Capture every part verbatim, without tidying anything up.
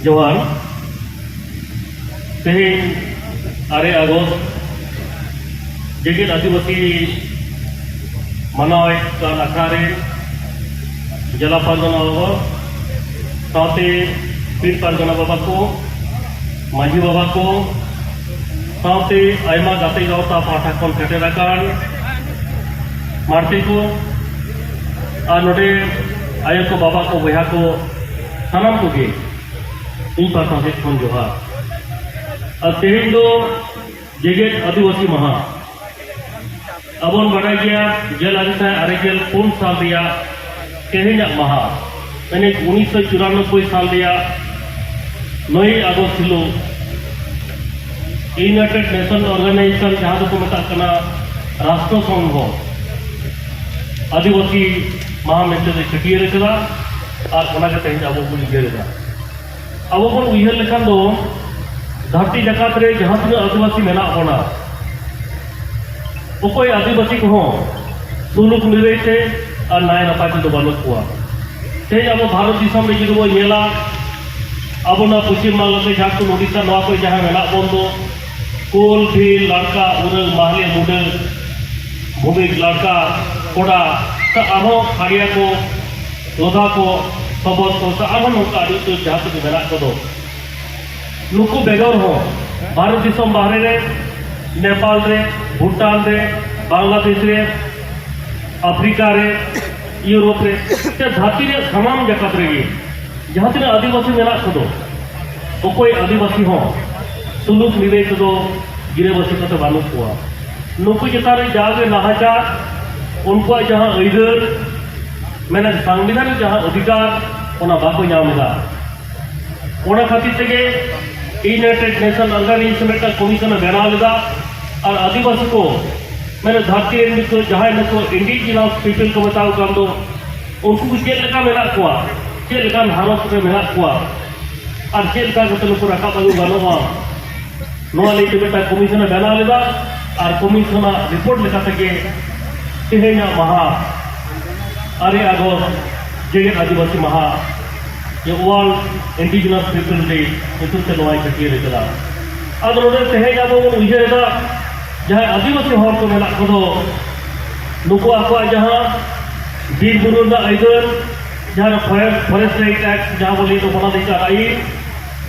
ᱡᱚᱦᱟᱨ᱾ ᱛᱮᱦᱮᱧ ᱟᱨᱮ ᱟᱜᱚᱥᱴ ᱡᱮᱜᱮᱛ ᱟᱹᱫᱤᱵᱟᱹᱥᱤ ᱢᱟᱱᱟᱣᱮᱫ ᱠᱟᱱ ᱟᱠᱷᱲᱟ ᱨᱮ ᱡᱮᱞᱟ ᱯᱟᱨᱜᱟᱱᱟ ᱵᱟᱵᱟ ᱥᱟᱶᱛᱮ ᱯᱤᱲ ᱯᱟᱨᱜᱟᱱᱟ ᱵᱟᱵᱟ ᱠᱚ, ᱢᱟᱹᱡᱷᱤ ᱵᱟᱵᱟ ᱠᱚ ᱥᱟᱶᱛᱮ ᱟᱭᱢᱟ ᱜᱟᱛᱮ ᱜᱟᱶᱛᱟ ᱯᱟᱦᱴᱟ ᱠᱷᱚᱱ ᱥᱮᱴᱮᱨ ᱟᱠᱟᱱ ᱢᱟᱹᱨᱛᱤ ᱠᱚ ᱟᱨ ᱱᱚᱰᱮ ᱟᱭᱳ ᱠᱚ, ᱵᱟᱵᱟ ᱠᱚ, ᱵᱚᱭᱦᱟ ᱠᱚ, ᱥᱟᱱᱟᱢ ᱠᱚᱜᱮ ᱤᱧ ᱯᱟᱦᱴᱟ ᱥᱮᱫ ᱠᱷᱚᱱ ᱡᱚᱦᱟᱨ᱾ ᱟᱨ ᱛᱮᱦᱮᱧ ᱫᱚ ᱡᱮᱜᱮᱛ ᱟᱹᱫᱤᱵᱟᱹᱥᱤ ᱢᱟᱦᱟ᱾ ᱟᱵᱚᱱ ᱵᱟᱰᱟᱭ ᱜᱮᱭᱟ, ᱜᱮᱞ ᱟᱨᱮ ᱥᱟᱭ ᱟᱨᱮ ᱜᱮᱞ ᱯᱩᱱ ᱥᱟᱞ ᱨᱮᱭᱟᱜ ᱛᱮᱦᱮᱧᱟᱜ ᱢᱟᱦᱟ, ᱢᱟᱱᱮ ᱩᱱᱤᱥᱥᱚ ᱪᱩᱨᱟᱱᱚᱵᱵᱳᱭ ᱥᱟᱞ ᱨᱮᱭᱟᱜ ᱱᱚᱭ ᱟᱜᱚᱥᱴ ᱦᱤᱞᱳᱜ United Nation Organization, ᱡᱟᱦᱟᱸ ᱫᱚᱠᱚ ᱢᱮᱛᱟᱜ ᱠᱟᱱᱟ ᱨᱟᱥᱴᱨᱚ ᱥᱚᱝᱜᱷᱚ, ᱟᱹᱫᱤᱵᱟᱹᱥᱤ ᱢᱟᱦᱟ ᱢᱮᱱᱛᱮ ᱫᱚ ᱪᱷᱟᱹᱴᱭᱟᱹᱨ ᱟᱠᱟᱫᱟ᱾ ᱟᱨ ᱚᱱᱟᱜᱮ ᱛᱮᱦᱮᱧ ᱟᱵᱚ ᱵᱚᱱ ᱩᱭᱦᱟᱹᱨ ᱮᱫᱟ᱾ ᱟᱵᱚ ᱵᱚᱱ ᱩᱭᱦᱟᱹᱨ ᱞᱮᱠᱷᱟᱱ ᱫᱚ, ᱫᱷᱟᱹᱨᱛᱤ ᱡᱟᱠᱟᱛ ᱨᱮ ᱡᱟᱦᱟᱸ ᱛᱤᱱᱟᱹᱜ ᱟᱹᱫᱤᱵᱟᱹᱥᱤ ᱢᱮᱱᱟᱜ ᱵᱚᱱᱟ, ᱚᱠᱚᱭ ᱟᱹᱫᱤᱵᱟᱹᱥᱤ ᱠᱚᱦᱚᱸ ᱥᱩᱞᱩᱠ ᱱᱤᱨᱟᱹᱭ ᱛᱮ ᱟᱨ ᱱᱟᱭ ᱱᱟᱯᱟᱭ ᱛᱮᱫᱚ ᱵᱟᱹᱱᱩᱜ ᱠᱚᱣᱟ᱾ ᱛᱮᱦᱮᱧ ᱟᱵᱚ ᱵᱷᱟᱨᱚᱛ ᱫᱤᱥᱚᱢ ᱨᱮ ᱡᱩᱫᱤ ᱵᱚᱱ ᱧᱮᱞᱟ, ᱟᱵᱚ ᱱᱚᱣᱟ ᱯᱚᱪᱷᱤᱢ ᱵᱟᱝᱞᱟ ᱥᱮ ᱡᱷᱟᱲᱠᱷᱚᱸᱰ, ᱳᱰᱤᱥᱟ, ᱱᱚᱣᱟ ᱠᱚᱨᱮ ᱡᱟᱦᱟᱸ ᱢᱮᱱᱟᱜ ᱵᱚᱱ ᱫᱚ, ᱠᱳᱞ, ᱵᱷᱤᱞ, ᱞᱟᱲᱠᱟ, ᱩᱨᱟᱹᱣ, ᱢᱟᱦᱞᱮ, ᱢᱩᱰᱟᱹ, ᱵᱷᱩᱢᱤᱡ, ᱞᱟᱲᱠᱟ, ᱠᱚᱰᱟ, ᱥᱮ ᱟᱨᱦᱚᱸ ᱠᱷᱟᱲᱭᱟ ᱠᱚ, ᱞᱚᱫᱷᱟ ᱠᱚ, ᱥᱚᱵᱚᱨ ᱠᱚ, ᱥᱮ ᱟᱨᱦᱚᱸ ᱱᱚᱝᱠᱟ ᱟᱹᱰᱤ ᱩᱛᱟᱹᱨ ᱡᱟᱦᱟᱸ ᱛᱤᱱᱟᱹᱜ ᱢᱮᱱᱟᱜ ᱠᱚᱫᱚ, ᱱᱩᱠᱩ ᱵᱮᱜᱚᱨ ᱦᱚᱸ ᱵᱷᱟᱨᱚᱛ ᱫᱤᱥᱚᱢ ᱵᱟᱦᱨᱮ ᱨᱮ, ᱱᱮᱯᱟᱞ ᱨᱮ, ᱵᱷᱩᱴᱟᱱ ᱨᱮ, ᱵᱟᱝᱞᱟᱫᱮᱥ ᱨᱮ, ᱟᱯᱷᱨᱤᱠᱟ ᱨᱮ, ᱤᱭᱩᱨᱳᱯ ᱨᱮ, ᱥᱮ ᱫᱷᱟᱹᱨᱛᱤ ᱨᱮᱭᱟᱜ ᱥᱟᱱᱟᱢ ᱡᱟᱠᱟᱛ ᱨᱮᱜᱮ ᱡᱟᱦᱟᱸ ᱛᱤᱱᱟᱹᱜ ᱟᱹᱫᱤᱵᱟᱹᱥᱤ ᱢᱮᱱᱟᱜ ᱠᱚᱫᱚ, ᱚᱠᱚᱭ ᱟᱹᱫᱤᱵᱟᱹᱥᱤ ᱦᱚᱸ ᱥᱩᱞᱩᱠ ᱱᱤᱨᱟᱹᱭ ᱛᱮᱫᱚ ᱜᱤᱨᱟᱹᱵᱟᱹᱥᱤ ᱠᱟᱛᱮ ᱵᱟᱹᱱᱩᱜ ᱠᱚᱣᱟ᱾ ᱱᱩᱠᱩ ᱪᱮᱛᱟᱱ ᱨᱮ ᱡᱟᱣᱜᱮ ᱱᱟᱦᱟᱪᱟᱨ, ᱩᱱᱠᱩᱣᱟᱜ ᱡᱟᱦᱟᱸ ᱟᱹᱭᱫᱟᱹᱨ, ᱢᱮᱱᱮᱫ ᱥᱟᱝᱵᱤᱫᱷᱟᱱ ᱨᱮ ᱡᱟᱦᱟᱸ ᱚᱫᱷᱤᱠᱟᱨ, ᱚᱱᱟ ᱵᱟᱠᱚ ᱧᱟᱢ ᱮᱫᱟ᱾ ᱚᱱᱟ ᱠᱷᱟᱹᱛᱤᱨ ᱛᱮᱜᱮ United Nation Organization ᱢᱤᱫᱴᱟᱝ ᱠᱚᱢᱤᱥᱚᱱ ᱮ ᱵᱮᱱᱟᱣ ᱞᱮᱫᱟ᱾ ᱟᱨ ᱟᱹᱫᱤᱵᱟᱹᱥᱤ ᱠᱚ, ᱢᱟᱱᱮ ᱫᱷᱟᱹᱨᱛᱤ ᱨᱮᱱ ᱱᱤᱛᱚᱜ ᱡᱟᱦᱟᱸᱭ ᱱᱩᱠᱩ indigenous people ᱠᱚ ᱢᱮᱛᱟ ᱠᱚ ᱠᱟᱱ ᱫᱚ, ᱩᱱᱠᱩ ᱠᱚ ᱪᱮᱫ ᱞᱮᱠᱟ ᱢᱮᱱᱟᱜ ᱠᱚᱣᱟ, ᱪᱮᱫ ᱞᱮᱠᱟᱱ ᱦᱟᱞᱚᱛ ᱨᱮ ᱢᱮᱱᱟᱜ ᱠᱚᱣᱟ, ᱟᱨ ᱪᱮᱫ ᱞᱮᱠᱟ ᱠᱟᱛᱮ ᱱᱩᱠᱩ ᱨᱟᱠᱟᱵ ᱟᱹᱜᱩ ᱜᱟᱱᱚᱜᱼᱟ, ᱱᱚᱣᱟ ᱞᱟᱹᱭᱛᱮ ᱢᱤᱫᱴᱟᱝ ᱠᱚᱢᱤᱥᱚᱱ ᱮ ᱵᱮᱱᱟᱣ ᱞᱮᱫᱟ᱾ ᱟᱨ ᱠᱚᱢᱤᱥᱚᱱᱟᱜ ᱨᱤᱯᱳᱨᱴ ᱞᱮᱠᱟ ᱛᱮᱜᱮ ᱛᱮᱦᱮᱧᱟᱜ ᱢᱟᱦᱟ, ᱟᱨᱮ ᱟᱜᱚᱥᱴ, ᱡᱮᱜᱮᱛ ᱟᱹᱫᱤᱵᱟᱹᱥᱤ ᱢᱟᱦᱟ ᱡᱮ World Indigenous People Day ᱧᱩᱛᱩᱢ ᱛᱮ ᱱᱚᱣᱟᱭ ᱪᱷᱟᱹᱴᱭᱟᱹᱨ ᱟᱠᱟᱫᱟ᱾ ᱟᱫᱚ ᱱᱚᱰᱮ ᱛᱮᱦᱮᱧ ᱟᱵᱚ ᱵᱚᱱ ᱩᱭᱦᱟᱹᱨ ᱮᱫᱟ, ᱡᱟᱦᱟᱸᱭ ᱟᱹᱫᱤᱵᱟᱹᱥᱤ ᱦᱚᱲ ᱠᱚ ᱢᱮᱱᱟᱜ ᱠᱚᱫᱚ, ᱱᱩᱠᱩ ᱟᱠᱚᱣᱟᱜ ᱡᱟᱦᱟᱸ ᱵᱤᱨ ᱵᱩᱨᱩ ᱨᱮᱱᱟᱜ ᱟᱹᱭᱫᱟᱹᱨ, ᱡᱟᱦᱟᱸ Forest, Forest Right Act ᱡᱟᱦᱟᱸ ᱵᱚᱱ ᱞᱟᱹᱭ ᱫᱚ, ᱵᱚᱱᱟᱫᱷᱤᱠᱟᱨ ᱟᱹᱭᱤᱱ,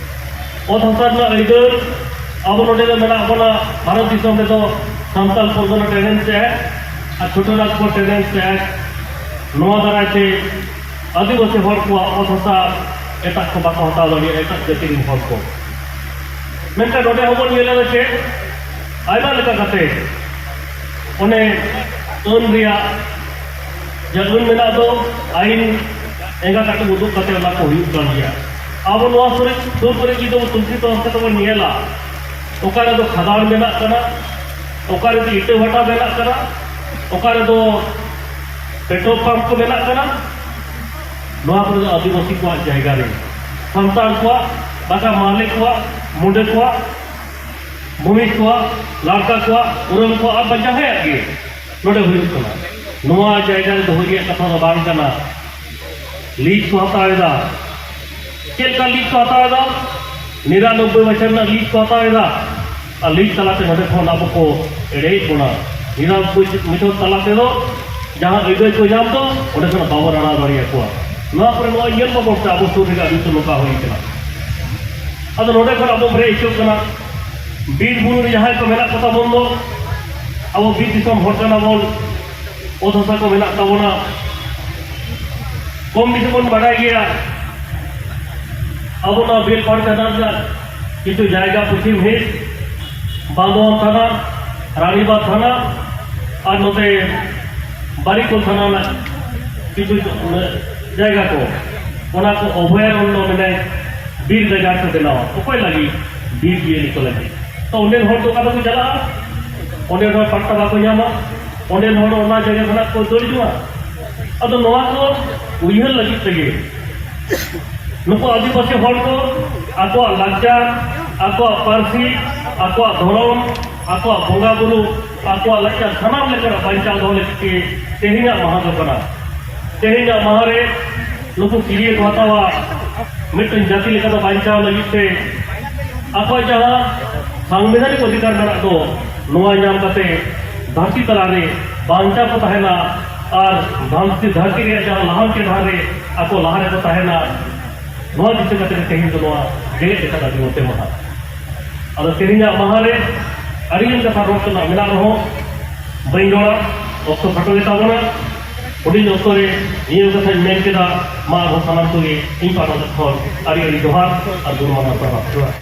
ᱚᱛ ᱦᱟᱥᱟ ᱨᱮᱱᱟᱜ ᱟᱹᱭᱫᱟᱹᱨ, ᱟᱵᱚ ᱱᱚᱰᱮ ᱫᱚ ᱢᱮᱱᱟᱜ ᱵᱚᱱᱟ ᱵᱷᱟᱨᱚᱛ ᱫᱤᱥᱚᱢ ᱨᱮᱫᱚ ᱥᱟᱱᱛᱟᱞ ᱯᱚᱨᱜᱚᱱᱟ Tenancy Act ᱟᱨ ᱪᱷᱳᱴᱳ ᱱᱟᱜᱽᱯᱩᱨ Tenancy Act, ᱱᱚᱣᱟ ᱫᱟᱨᱟᱭ ᱛᱮ ᱟᱹᱫᱤᱵᱟᱹᱥᱤ ᱦᱚᱲ ᱠᱚᱣᱟᱜ ᱚᱛ ᱦᱟᱥᱟ ᱮᱴᱟᱜ ᱠᱚ ᱵᱟᱠᱚ ᱦᱟᱛᱟᱣ ᱫᱟᱲᱮᱭᱟᱜᱼᱟ, ᱮᱴᱟᱜ ᱡᱟᱹᱛᱤ ᱨᱮᱱ ᱦᱚᱲ ᱠᱚ᱾ ᱢᱮᱱᱠᱷᱟᱱ ᱱᱚᱰᱮ ᱦᱚᱸᱵᱚᱱ ᱧᱮᱞ ᱮᱫᱟ ᱪᱮᱫ, ᱟᱭᱢᱟ ᱞᱮᱠᱟ ᱠᱟᱛᱮ ᱚᱱᱮ ᱟᱹᱱ ᱨᱮᱭᱟᱜ ᱡᱟᱹᱱᱩᱢ ᱢᱮᱱᱟᱜ ᱫᱚ ᱟᱹᱭᱤᱱ ᱮᱸᱜᱟ ᱠᱟᱹᱴᱩᱵ ᱩᱫᱩᱜ ᱠᱟᱛᱮ ᱚᱱᱟ ᱠᱚ ᱦᱩᱭᱩᱜ ᱠᱟᱱ ᱜᱮᱭᱟ᱾ ᱟᱵᱚ ᱱᱚᱣᱟ ᱥᱩᱨ ᱥᱩᱨ ᱠᱚᱨᱮ ᱡᱩᱫᱤ ᱟᱵᱚ ᱛᱩᱞᱥᱤ ᱛᱚᱨᱚᱯ ᱠᱟᱛᱮ ᱵᱚᱱ ᱧᱮᱞᱟ, ᱚᱠᱟ ᱨᱮᱫᱚ ᱠᱷᱟᱫᱟᱱ ᱵᱮᱱᱟᱜ ᱠᱟᱱᱟ, ᱚᱠᱟ ᱨᱮᱫᱚ ᱤᱴᱟᱹ ᱵᱷᱟᱴᱟ ᱵᱮᱱᱟᱜ ᱠᱟᱱᱟ, ᱚᱠᱟ ᱨᱮᱫᱚ ᱯᱮᱴᱨᱳᱞ ᱯᱟᱢᱯ ᱠᱚ ᱵᱮᱱᱟᱜ ᱠᱟᱱᱟ, ᱱᱚᱣᱟ ᱠᱚᱨᱮ ᱫᱚ ᱟᱹᱫᱤᱵᱟᱹᱥᱤ ᱠᱚᱣᱟᱜ ᱡᱟᱭᱜᱟ ᱨᱮ, ᱥᱟᱱᱛᱟᱲ ᱠᱚᱣᱟᱜ, ᱵᱟᱠᱟ ᱢᱟᱦᱞᱮ ᱠᱚᱣᱟᱜ, ᱢᱩᱰᱟᱹ ᱠᱚᱣᱟᱜ, ᱵᱷᱩᱢᱤᱡᱽ ᱠᱚᱣᱟᱜ, ᱞᱟᱲᱠᱟ ᱠᱚᱣᱟᱜ, ᱩᱨᱟᱝ ᱠᱚᱣᱟᱜ, ᱟᱨ ᱵᱟᱝ ᱡᱟᱦᱟᱸᱭᱟᱜ ᱜᱮ ᱱᱚᱰᱮ ᱦᱩᱭᱩᱜ ᱠᱟᱱᱟ᱾ ᱱᱚᱣᱟ ᱡᱟᱭᱜᱟ ᱨᱮ ᱫᱚᱦᱚᱭ ᱨᱮᱭᱟᱜ ᱠᱟᱛᱷᱟ ᱫᱚ ᱵᱟᱝ ᱠᱟᱱᱟ᱾ ᱞᱤᱡᱽ ᱠᱚ ᱦᱟᱛᱟᱣ ᱮᱫᱟ᱾ ᱪᱮᱫ ᱞᱮᱠᱟ ᱞᱤᱡᱽ ᱠᱚ ᱦᱟᱛᱟᱣ ᱮᱫᱟ? ᱱᱤᱨᱟᱱᱚᱵᱵᱳᱭ ᱵᱚᱪᱷᱚᱨ ᱨᱮᱱᱟᱜ ᱞᱤᱡᱽ ᱠᱚ ᱦᱟᱛᱟᱣ ᱮᱫᱟ᱾ ᱟᱨ ᱞᱤᱡᱽ ᱛᱟᱞᱟᱛᱮ ᱱᱚᱰᱮ ᱠᱷᱚᱱ ᱟᱵᱚ ᱠᱚ ᱮᱲᱮᱭᱮᱫ ᱵᱚᱱᱟ᱾ ᱱᱤᱨᱟᱱᱚᱵᱵᱳᱭ ᱵᱚᱪᱷᱚᱨ ᱛᱟᱞᱟ ᱛᱮᱫᱚ ᱡᱟᱦᱟᱸ ᱟᱹᱭᱫᱟᱹᱨ ᱠᱚ ᱧᱟᱢ ᱫᱚ, ᱚᱸᱰᱮ ᱠᱷᱚᱱ ᱵᱟᱵᱚᱱ ᱟᱲᱟᱜ ᱫᱟᱲᱮᱭᱟᱠᱚᱣᱟ᱾ ᱱᱚᱣᱟ ᱠᱚᱨᱮ ᱱᱚᱜᱼᱚᱭ ᱧᱮᱞ ᱢᱟᱵᱚᱱ ᱥᱮ, ᱟᱵᱚ ᱥᱩᱨ ᱨᱮᱜᱮ ᱟᱹᱰᱤ ᱩᱛᱟᱹᱨ ᱱᱚᱝᱠᱟ ᱦᱩᱭ ᱠᱟᱱᱟ᱾ ᱟᱫᱚ ᱱᱚᱰᱮ ᱠᱷᱚᱱ ᱟᱵᱚ ᱵᱨᱮᱠ ᱦᱚᱪᱚᱜ ᱠᱟᱱᱟ᱾ ᱵᱤᱨ ᱵᱩᱨᱩ ᱨᱮ ᱡᱟᱦᱟᱸᱭ ᱠᱚ ᱢᱮᱱᱟᱜ ᱠᱚᱛᱟ ᱵᱚᱱ ᱫᱚ, ᱟᱵᱚ ᱵᱤᱨ ᱫᱤᱥᱚᱢ ᱦᱚᱲ ᱠᱟᱱᱟ ᱵᱚᱱ, ᱚᱛ ᱦᱟᱥᱟ ᱠᱚ ᱢᱮᱱᱟᱜ ᱛᱟᱵᱚᱱᱟ, ᱠᱚᱢ ᱵᱮᱥᱤ ᱵᱚᱱ ᱵᱟᱰᱟᱭ ᱜᱮᱭᱟ᱾ ᱟᱵᱚ ᱱᱚᱣᱟ ᱵᱮᱞᱯᱟᱦᱟᱲᱤ ᱛᱷᱟᱱᱟ ᱨᱮᱱᱟᱜ ᱠᱤᱪᱷᱩ ᱡᱟᱭᱜᱟ ᱯᱚᱪᱷᱤᱢ ᱦᱤᱸᱥ, ᱵᱟᱸᱫᱷᱣᱟᱱ ᱛᱷᱟᱱᱟ, ᱨᱟᱱᱤᱵᱟᱸᱫᱷ ᱛᱷᱟᱱᱟ ᱟᱨ ᱱᱚᱛᱮ ᱵᱟᱨᱤᱠᱩᱞ ᱛᱷᱟᱱᱟ ᱨᱮᱱᱟᱜ ᱠᱤᱪᱷᱩ ᱡᱟᱭᱜᱟ ᱠᱚ, ᱚᱱᱟ ᱠᱚ ᱚᱵᱷᱚᱭᱟᱨᱚᱱᱱᱚ, ᱢᱟᱱᱮ ᱵᱤᱨ ᱜᱟᱡᱟᱲ ᱠᱚ ᱵᱮᱱᱟᱣᱟ᱾ ᱚᱠᱚᱭ ᱞᱟᱹᱜᱤᱫ? ᱵᱤᱨ ᱡᱤᱭᱟᱹᱞᱤ ᱠᱚ ᱞᱟᱹᱜᱤᱫ᱾ ᱛᱚ ᱚᱸᱰᱮᱱ ᱦᱚᱲ ᱫᱚ ᱚᱠᱟ ᱫᱚᱠᱚ ᱪᱟᱞᱟᱜᱼᱟ? ᱚᱸᱰᱮᱱ ᱦᱚᱲ ᱯᱟᱛᱛᱟ ᱵᱟᱠᱚ ᱧᱟᱢᱟ᱾ ᱚᱸᱰᱮᱱ ᱦᱚᱲ ᱚᱱᱟ ᱡᱟᱭᱜᱟ ᱠᱷᱚᱱᱟᱜ ᱠᱚ ᱫᱟᱹᱲ ᱡᱚᱝᱟ᱾ ᱟᱫᱚ ᱱᱚᱣᱟ ᱠᱚ ᱩᱭᱦᱟᱹᱨ ᱞᱟᱹᱜᱤᱫ ᱛᱮᱜᱮ ᱱᱩᱠᱩ ᱟᱹᱫᱤᱵᱟᱹᱥᱤ ᱦᱚᱲ ᱠᱚ ᱟᱠᱚᱣᱟᱜ ᱞᱟᱠᱪᱟᱨ, ᱟᱠᱚᱣᱟᱜ ᱯᱟᱹᱨᱥᱤ, ᱟᱠᱚᱣᱟᱜ ᱫᱷᱚᱨᱚᱢ, ᱟᱠᱚᱣᱟᱜ ᱵᱚᱸᱜᱟ ᱵᱩᱨᱩ, ᱟᱠᱚᱣᱟᱜ ᱞᱟᱠᱪᱟᱨ ᱥᱟᱱᱟᱢ ᱞᱮᱠᱟᱱᱟᱜ ᱵᱟᱧᱪᱟᱣ ᱫᱚᱦᱚ ᱞᱟᱹᱜᱤᱫ ᱛᱮ ᱛᱮᱦᱮᱧᱟᱜ ᱢᱟᱦᱟ ᱫᱚ ᱠᱟᱱᱟ᱾ ᱛᱮᱦᱮᱧᱟᱜ ᱢᱟᱦᱟ ᱨᱮ ᱱᱩᱠᱩ ᱠᱤᱨᱤᱭᱟᱹ ᱠᱚ ᱦᱟᱛᱟᱣᱟ, ᱢᱤᱫᱴᱮᱱ ᱡᱟᱹᱛᱤ ᱞᱮᱠᱟ ᱫᱚ ᱵᱟᱧᱪᱟᱣ ᱞᱟᱹᱜᱤᱫ ᱛᱮ ᱟᱠᱚᱣᱟᱜ ᱡᱟᱦᱟᱸ ᱥᱟᱝᱵᱤᱫᱷᱟᱱᱤᱠ ᱚᱫᱷᱤᱠᱟᱨ ᱢᱮᱱᱟᱜ ᱫᱚ, ᱱᱚᱣᱟ ᱧᱟᱢ ᱠᱟᱛᱮ ᱫᱷᱟᱹᱨᱛᱤ ᱛᱟᱞᱟᱨᱮ ᱵᱟᱧᱪᱟᱣ ᱠᱚ ᱛᱟᱦᱮᱱᱟ ᱟᱨ ᱫᱷᱟᱹᱨᱛᱤ, ᱫᱷᱟᱹᱨᱛᱤ ᱨᱮᱭᱟᱜ ᱡᱟᱦᱟᱸ ᱞᱟᱦᱟᱱᱛᱤ ᱰᱟᱦᱟᱨ ᱨᱮ ᱟᱠᱚ ᱞᱟᱦᱟ ᱨᱮᱠᱚ ᱛᱟᱦᱮᱱᱟ, ᱱᱚᱣᱟ ᱫᱤᱥᱟᱹ ᱠᱟᱛᱮ ᱜᱮ ᱛᱮᱦᱮᱧ ᱫᱚ ᱱᱚᱣᱟ ᱡᱮᱜᱮᱛ ᱡᱟᱠᱟᱛ ᱟᱹᱫᱤᱵᱟᱹᱥᱤ ᱢᱟᱦᱟ᱾ ᱟᱫᱚ ᱛᱮᱦᱮᱧᱟᱜ ᱢᱟᱦᱟ ᱨᱮ ᱟᱹᱰᱤ ᱜᱟᱱ ᱠᱟᱛᱷᱟ ᱨᱚᱲ ᱛᱮᱱᱟᱜ ᱢᱮᱱᱟᱜ ᱨᱮᱦᱚᱸ ᱵᱟᱹᱧ ᱨᱚᱲᱟ, ᱚᱠᱛᱚ ᱠᱷᱟᱴᱚ ᱜᱮᱛᱟ ᱵᱚᱱᱟ᱾ ᱦᱩᱰᱤᱧ ᱚᱠᱛᱚ ᱨᱮ ᱱᱤᱭᱟᱹ ᱠᱟᱛᱷᱟᱧ ᱢᱮᱱ ᱠᱮᱫᱟ᱾ ᱢᱟ ᱟᱵᱚ ᱥᱟᱱᱟᱢ ᱠᱚᱜᱮ ᱤᱧ ᱯᱟᱦᱴᱟ ᱥᱮᱫ ᱠᱷᱚᱱ ᱟᱹᱰᱤ ᱟᱹᱰᱤ ᱡᱚᱦᱟᱨ ᱟᱨ ᱜᱩᱱ ᱢᱟᱱᱟᱣ ᱥᱟᱨᱦᱟᱣ᱾ ᱡᱚᱦᱟᱨ᱾